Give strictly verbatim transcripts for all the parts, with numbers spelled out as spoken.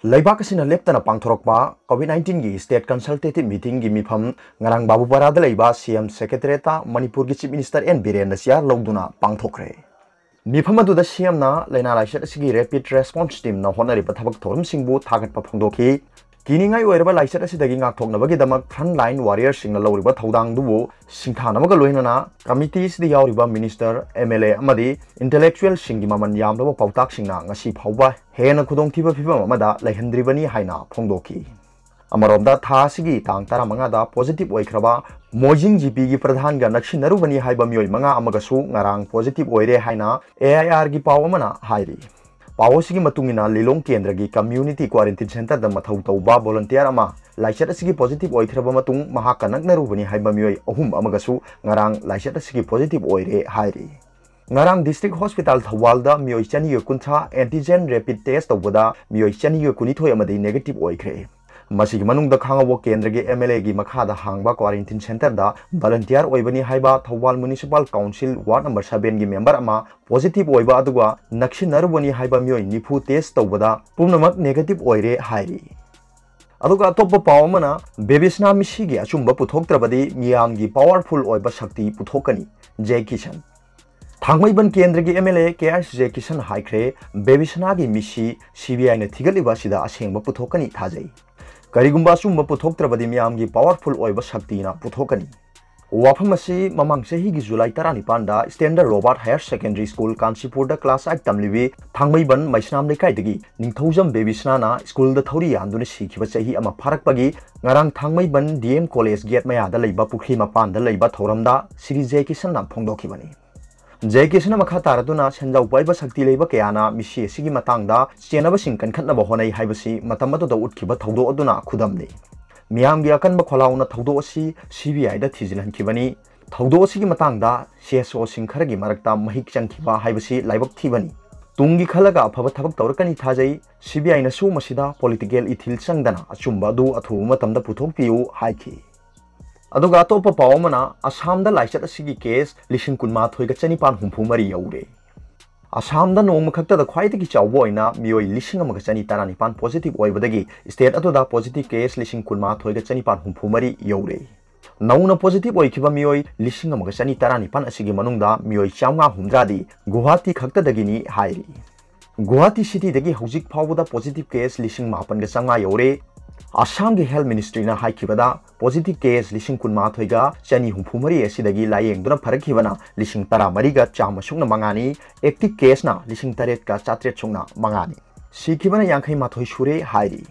ꯂꯩꯕꯥꯛ ꯑꯁꯤꯅ ꯂꯦꯞꯇꯅ ꯄꯥꯡꯊꯣꯔꯛꯄ COVID nineteenꯒꯤ State Consultative Meetingꯒꯤ ꯃꯤꯐꯝ ꯉꯔꯥꯡ ꯕꯥꯕꯨꯄꯥꯔꯥꯗ ꯂꯩꯕ CM Secretariatꯇ ꯃꯅꯤꯄꯨꯔꯒꯤ Chief Minister N ꯕꯤꯔꯦꯟꯅ chair ꯂꯧꯗꯨꯅ ꯄꯥꯡꯊꯣꯛꯈ꯭ꯔꯦ꯫ ꯃꯤꯐꯝ ꯑꯗꯨꯗ CMꯅ ꯂꯥꯏꯅꯥ ꯂꯥꯏꯆꯠ ꯑꯁꯤꯒꯤ Rapid Response Teamꯅ ꯍꯣꯠꯅꯔꯤꯕ ꯊꯕꯛ ꯊꯧꯔꯝꯁꯤꯡꯕꯨ ꯊꯥꯒꯠꯄ ꯐꯣꯡꯗꯣꯛꯈꯤ꯫ ꯀꯤꯅꯤꯡꯉꯥꯏ ꯑꯣꯏꯔꯕ ꯂꯥꯏꯆꯠ ꯑꯁꯤꯗꯒꯤ ꯉꯥꯛꯊꯣꯛꯅꯕꯒꯤꯗꯃꯛ frontline warriorꯁꯤꯡꯅ ꯂꯧꯔꯤꯕ ꯊꯧꯗꯥꯡꯗꯨꯕꯨ ꯁꯤꯡꯊꯥꯅꯕꯒ ꯂꯣꯏꯅꯅ committeeꯁꯤꯗ ꯌꯥꯎꯔꯤꯕ minister, MLA ꯑꯃꯗꯤ intellectualꯁꯤꯡꯒꯤ ꯃꯃꯜ ꯌꯥꯝꯂꯕ ꯄꯥꯎꯇꯥꯛꯁꯤꯡꯅ ꯉꯁꯤ ꯐꯥꯎꯕ ꯍꯦꯟꯅ ꯈꯨꯗꯣꯡꯊꯤꯕ ꯐꯤꯕꯝ ꯑꯃꯗ ꯂꯩꯍꯟꯗ꯭ꯔꯤꯕꯅꯤ ꯍꯥꯏꯅ ꯐꯣꯡꯗꯣꯛꯈꯤ꯫ ꯑꯃꯔꯣꯝꯗ ꯊꯥ ꯑꯁꯤꯒꯤ ꯇꯥꯡ ꯇꯔꯥꯃꯉꯥꯗ positive ꯑꯣꯏꯈ꯭ꯔꯕ ꯃꯣꯏꯖꯤꯡ GPꯒꯤ ꯄ꯭ꯔꯙꯥꯟꯒ ꯅꯛꯁꯤꯟꯅꯔꯨꯕꯅꯤ ꯍꯥꯏꯕ ꯃꯤꯑꯣꯏ ꯃꯉꯥ ꯑꯃꯒꯁꯨ ꯉꯔꯥꯡ positive ꯑꯣꯏꯔꯦ ꯍꯥꯏꯅ AIRꯒꯤ ꯄꯥꯎ ꯑꯃꯅ ꯍꯥꯏꯔꯤ꯫ ꯄꯥꯎ ꯑꯁꯤꯒꯤ ꯃꯇꯨꯡ ꯏꯟꯅ ꯂꯤꯂꯣꯡ ꯀꯦꯟꯗ꯭ꯔꯒꯤ Community Quarantine Centreꯗ ꯃꯊꯧ ꯇꯧꯕ volunteer ꯑꯃ ꯂꯥꯏꯆꯠ ꯑꯁꯤꯒꯤ positive ꯑꯣꯏꯈ꯭ꯔꯕ ꯃꯇꯨꯡ ꯃꯍꯥꯛꯀ ꯅꯛꯅꯔꯨꯕꯅꯤ ꯍꯥꯏꯕ ꯃꯤꯑꯣꯏ ꯑꯍꯨꯝ ꯑꯃꯒꯁꯨ ꯉꯔꯥꯡ ꯂꯥꯏꯆꯠ ꯑꯁꯤꯒꯤ positive ꯑꯣꯏꯔꯦ ꯍꯥꯏꯔꯤ꯫ ꯉꯔꯥꯡ District Hospital ꯊꯧꯕꯥꯜꯗ ꯃꯤꯑꯣꯏ ꯆꯅꯤꯒ ꯀꯨꯟꯊ꯭ꯔꯥ antigen rapid test ꯇꯧꯕꯗ ꯃꯤꯑꯣꯏ ꯆꯅꯤꯒ ꯀꯨꯟꯅꯤꯊꯣꯏ ꯑꯃꯗꯤ negative ꯑꯣꯏꯈ꯭ꯔꯦ꯫ ꯃꯁꯤꯒꯤ ꯃꯅꯨꯡꯗ ꯈꯥꯉꯕꯣꯛ ꯀꯦꯟꯗ꯭ꯔꯒꯤ MLAꯒꯤ ꯃꯈꯥꯗ ꯍꯥꯡꯕ quarantine centreꯗ volunteer ꯑꯣꯏꯕꯅꯤ ꯍꯥꯏꯕ Thoubal Municipal Council ward number sevenꯒꯤ member ꯑꯃ positive ꯑꯣꯏꯕ ꯑꯗꯨꯒ ꯅꯛꯁꯤꯟꯅꯔꯨꯕꯅꯤ ꯍꯥꯏꯕ ꯃꯤꯑꯣꯏ ꯅꯤꯐꯨ test ꯇꯧꯕꯗ ꯄꯨꯝꯅꯃꯛ negative ꯑꯣꯏꯔꯦ ꯍꯥꯏꯔꯤ꯫ ꯑꯗꯨꯒ ꯑꯇꯣꯞꯄ ꯄꯥꯎ ꯑꯃꯅ, ꯕꯦꯕꯤꯁꯅꯥ ꯃꯤꯁꯤꯒꯤ ꯑꯆꯨꯝꯕ ꯄꯨꯊꯣꯛꯇ꯭ꯔꯕꯗꯤ ꯃꯤꯌꯥꯝꯒꯤ powerful ꯑꯣꯏꯕ ꯁꯛꯇꯤ ꯄꯨꯊꯣꯛꯀꯅꯤ, ꯖꯦ ꯀꯤꯁꯟ꯫ ꯊꯥꯡꯃꯩꯕꯟ ꯀꯦꯟꯗ꯭ꯔꯒꯤ MLA ꯀꯦ ꯑꯥꯔ ꯖꯦ ꯀꯤꯁꯟ ꯍꯥꯏꯈ꯭ꯔꯦ, ꯕꯦꯕꯤꯁꯅꯥꯒꯤ ꯃꯤꯁꯤ CBIꯅ ꯊꯤꯒꯠꯂꯤꯕ ꯑꯁꯤꯗ ꯑꯁꯦꯡꯕ ꯄꯨꯊꯣꯛꯀꯅꯤ ꯊꯥꯖꯩ꯫ ꯀꯔꯤꯒꯨꯝꯕ ꯑꯆꯨꯝꯕ ꯄꯨꯊꯣꯛꯇ꯭ꯔꯕꯗꯤ ꯃꯤꯌꯥꯝꯒꯤ powerful ꯑꯣꯏꯕ ꯁꯛꯇꯤꯅ ꯄꯨꯊꯣꯛꯀꯅꯤ꯫ ꯋꯥꯐꯝ ꯑꯁꯤ ꯃꯃꯥꯡ ꯆꯍꯤꯒꯤ July ꯇꯔꯥꯅꯤꯄꯥꯟꯗ Standard Robert Higher Secondary School ꯀꯥꯟꯆꯤꯄꯨꯔꯗ class eight ꯇꯝꯂꯤꯕꯤ ꯊꯥꯡꯃꯩꯕꯟ ꯃꯩꯁꯅꯥꯝ ꯂꯩꯀꯥꯏꯗꯒꯤ ꯅꯤꯡꯊꯧꯖꯝ ꯕꯦꯕꯤꯁꯅꯥꯅ ꯁ꯭ꯀꯨꯜꯗ ꯊꯧꯔꯤ ꯌꯥꯟꯗꯨꯅ ꯁꯤꯈꯤꯕ ꯆꯍꯤ ꯑꯃ ꯐꯥꯔꯛꯄꯒꯤ ꯉꯔꯥꯡ ꯊꯥꯡꯃꯩꯕꯟ DM College gate ꯃꯌꯥꯗ ꯂꯩꯕ ꯄꯨꯈ꯭ꯔꯤ ꯃꯄꯥꯟꯗ ꯂꯩꯕ ꯊꯧꯔꯝꯗ ꯁ꯭ꯔꯤ ꯖꯦ ꯀꯤꯁꯟꯅ ꯐꯣꯡꯗꯣꯛꯈꯤꯕꯅꯤ꯫ ꯖꯦ ꯀꯤꯁꯟꯅ ꯃꯈꯥ ꯇꯥꯔꯗꯨꯅ ꯁꯦꯟꯖꯥꯎ ꯄꯥꯏꯕ ꯁꯛꯇꯤ ꯂꯩꯕ ꯀꯌꯥꯅ ꯃꯤꯁꯤ ꯑꯁꯤꯒꯤ ꯃꯇꯥꯡꯗ ꯆꯦꯟꯅꯕꯁꯤꯡ ꯀꯟꯈꯠꯅꯕ ꯍꯣꯠꯅꯩ ꯍꯥꯏꯕꯁꯤ ꯃꯇꯝ ꯑꯗꯨꯗ ꯎꯠꯈꯤꯕ ꯊꯧꯗꯣꯛ ꯑꯗꯨꯅ ꯈꯨꯗꯝꯅꯤ꯫ ꯃꯤꯌꯥꯝꯒꯤ ꯑꯀꯟꯕ ꯈꯣꯜꯂꯥꯎꯅ ꯊꯧꯗꯣꯛ ꯑꯁꯤ CBIꯗ ꯊꯤꯖꯤꯜꯍꯟꯈꯤꯕꯅꯤ꯫ ꯊꯧꯗꯣꯛ ꯑꯁꯤꯒꯤ ꯃꯇꯥꯡꯗ CSOꯁꯤꯡ ꯈꯔꯒꯤ ꯃꯔꯛꯇ ꯃꯍꯤꯛ ꯆꯪꯈꯤꯕ ꯍꯥꯏꯕꯁꯤ ꯂꯥꯏꯕꯛ ꯊꯤꯕꯅꯤ꯫ ꯇꯨꯡꯒꯤ ꯈꯜꯂꯒ ꯑꯐꯕ ꯊꯕꯛ ꯇꯧꯔꯛꯀꯅꯤ ꯊꯥꯖꯩ꯫ CBIꯅꯁꯨ ꯃꯁꯤꯗ political ꯏꯊꯤꯜ ꯆꯪꯗꯅ ꯑꯆꯨꯝꯕ ꯑꯗꯨ ꯑꯊꯨꯕ ꯃꯇꯝꯗ ꯄꯨꯊꯣꯛꯄꯤꯌꯨ ꯍꯥꯏꯈꯤ꯫ ꯑꯗꯨꯒ ꯑꯇꯣꯞꯄ ꯄꯥꯎ ꯑꯃꯅ, ꯑꯁꯥꯝꯗ ꯂꯥꯏꯆꯠ ꯑꯁꯤꯒꯤ case ꯂꯤꯁꯤꯡ ꯀꯨꯟꯃꯥꯊꯣꯏꯒ ꯆꯅꯤꯄꯥꯟ ꯍꯨꯝꯐꯨ ꯃꯔꯤ ꯌꯧꯔꯦ꯫ ꯑꯁꯥꯝꯗ ꯅꯣꯡꯃ ꯈꯛꯇꯗ ꯈ꯭ꯋꯥꯏꯗꯒꯤ ꯆꯥꯎꯕ ꯑꯣꯏꯅ ꯃꯤꯑꯣꯏ ꯂꯤꯁꯤꯡ ꯑꯃꯒ ꯆꯅꯤ ꯇꯔꯥꯅꯤꯄꯥꯟ positive ꯑꯣꯏꯕꯗꯒꯤ state ꯑꯗꯨꯗ positive case ꯂꯤꯁꯤꯡ ꯀꯨꯟꯃꯥꯊꯣꯏꯒ ꯆꯅꯤꯄꯥꯟ ꯍꯨꯝꯐꯨ ꯃꯔꯤ ꯌꯧꯔꯦ꯫ ꯅꯧꯅ positive ꯑꯣꯏꯈꯤꯕ ꯃꯤꯑꯣꯏ ꯂꯤꯁꯤꯡ ꯑꯃꯒ ꯆꯅꯤ ꯇꯔꯥꯅꯤꯄꯥꯟ ꯑꯁꯤꯒꯤ ꯃꯅꯨꯡꯗ ꯃꯤꯑꯣꯏ ꯆꯥꯝꯃꯉꯥ ꯍꯨꯝꯗ꯭ꯔꯥꯗꯤ ꯒꯨꯋꯥꯍꯥꯇꯤ ꯈꯛꯇꯗꯒꯤꯅꯤ ꯍꯥꯏꯔꯤ꯫ ꯒꯨꯋꯥꯍꯥꯇꯤ cityꯗꯒꯤ ꯍꯧꯖꯤꯛ ꯐꯥꯎꯕꯗ positive case ꯂꯤꯁꯤꯡ ꯃꯥꯄꯟꯒ ꯆꯥꯝꯃꯉꯥ ꯌꯧꯔꯦ꯫ ꯑꯁꯥꯝꯒꯤ health ministryꯅ ꯍꯥꯏꯈꯤꯕꯗ positive case ꯂꯤꯁꯤꯡ ꯀꯨꯟꯃꯥꯊꯣꯏꯒ ꯆꯅꯤ ꯍꯨꯝꯐꯨ ꯃꯔꯤ ꯑꯁꯤꯗꯒꯤ ꯂꯥꯌꯦꯡꯗꯨꯅ ꯐꯔꯛꯈꯤꯕꯅ ꯂꯤꯁꯤꯡ ꯇꯔꯥꯃꯔꯤꯒ ꯆꯥꯝꯃ ꯁꯨꯞꯅ ꯃꯉꯥꯅꯤ, active caseꯅ ꯂꯤꯁꯤꯡ ꯇꯔꯦꯠꯀ ꯆꯥꯇ꯭ꯔꯦꯠ ꯁꯨꯞꯅ ꯃꯉꯥꯅꯤ꯫ ꯁꯤꯈꯤꯕꯅ ꯌꯥꯡꯈꯩ ꯃꯥꯊꯣꯏ ꯁꯨꯔꯦ ꯍꯥꯏꯔꯤ꯫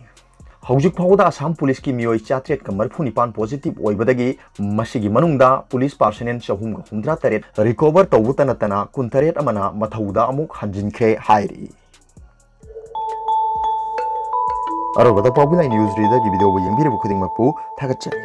ꯍꯧꯖꯤꯛ ꯐꯥꯎꯕꯗ ꯑꯁꯥꯝ ꯄꯨꯂꯤꯁꯀꯤ ꯃꯤꯑꯣꯏ ꯆꯥꯇ꯭ꯔꯦꯠꯀ ꯃꯔꯤꯐꯨ ꯅꯤꯄꯥꯟ positive ꯑꯣꯏꯕꯗꯒꯤ ꯃꯁꯤꯒꯤ ꯃꯅꯨꯡꯗ police personnel ꯆꯍꯨꯝꯒ ꯍꯨꯝꯗ꯭ꯔꯥ ꯇꯔꯦꯠ recover ꯇꯧꯕꯇ ꯅꯠꯇꯅ ꯀꯨꯟꯇꯔꯦꯠ ꯑꯃꯅ ꯃꯊꯧꯗ ꯑꯃꯨꯛ ꯍꯟꯖꯤꯟꯈ꯭ꯔꯦ ꯍꯥꯏꯔꯤ꯫ ꯑꯔꯣꯏꯕꯗ ꯄꯥꯎꯕꯤ ꯂꯥꯏ news readerꯒꯤ videoꯕꯨ ꯌꯦꯡꯕꯤꯔꯤꯕ ꯈꯨꯗꯤꯡꯃꯛꯄꯨ ꯊꯥꯒꯠꯆꯔꯤ꯫